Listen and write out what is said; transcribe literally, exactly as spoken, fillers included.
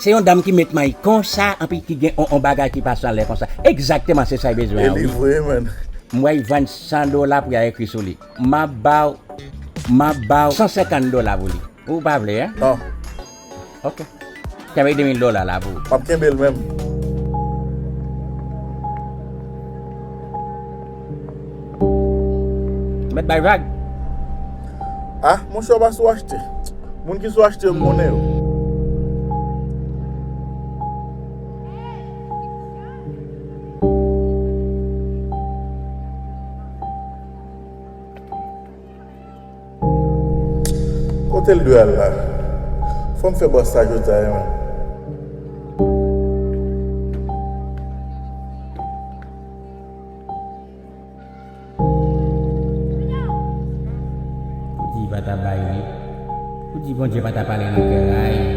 Se yon dam ki met may konsa, anpi ki gen on, on bagay ki pase anlè konsa. Egzakteman, se sa l bezwen an, wi. E li vre, man. M wè l vann san dola pou y al ekri sou li. M ap ba w, m ap ba w san senkant dola pou li. Ou pa vle, en? Non. Ok. Kenbe de mil dola la pou ou. M ap kenbe l menm. Mèt bay vag. Ah, monchè, w pa sou achte. Moun ki sou achte yo, m konnen yo. Kote l dwe al la? Fò m fè bòs sa jodi a, wi, menm. Ou di pa ta bay li. Ou di Bondye pa ta pale nan kè l, ay.